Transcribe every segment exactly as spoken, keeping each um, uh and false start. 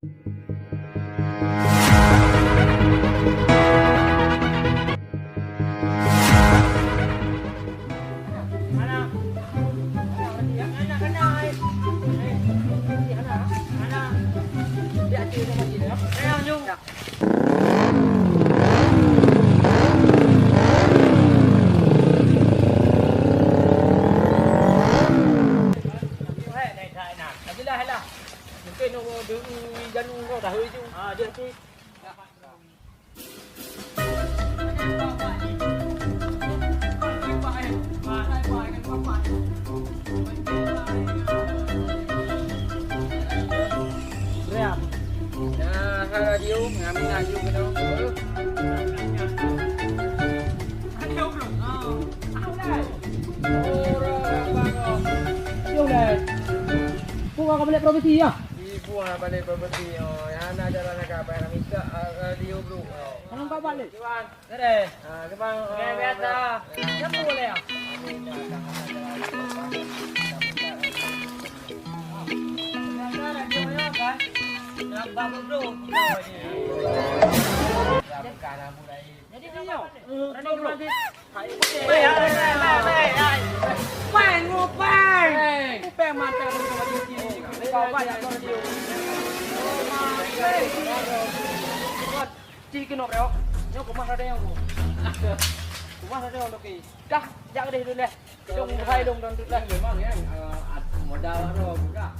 Mungkin Ibu hana balek properti, oh, hana jalan agak bayar mita, ah, radio bro. Hana kau balik? Kiban. Ada. Ah, kiban, oh, biasa. Siapa boleh ya? Biasa radio ya kan? Nampak bro. Bukan aku lain. Jadi dia, radio bro. Hai, hai, hai, hai, hai. Peng, oh, peng. Peng. Peng mata tu sama tinggi. Kau banyak kau radio. Cik kena bro. Nyoe kumah ada yang ku. Kumah ada yang doki. Dah, jak deh dulu deh. Dong hai dong dong dulu deh. Memang yang, eh, modal ada buka.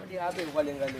Dia habis paling kali.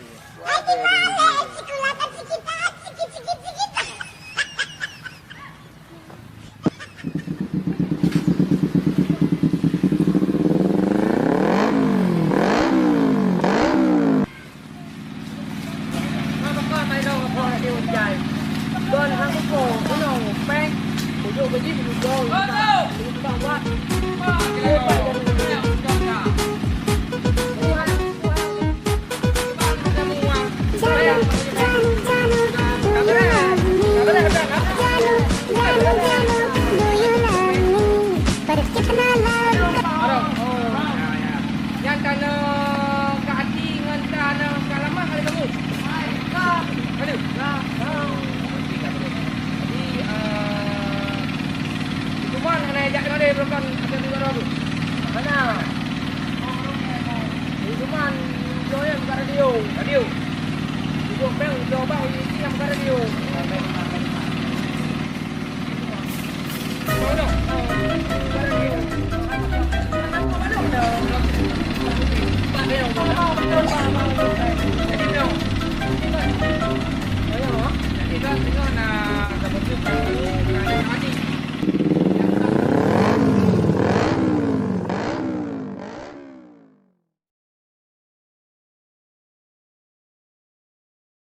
Nyang ka na ka aci ngon ka na ka lamah ada kamu? Ada. Jadi, eh, cuma nak jak kena deh, belum kan ada dua orang tu. Mana? Di rumah, Joy yang buka radio. Radio. Duduk bang, Joy bang, ini yang buka radio.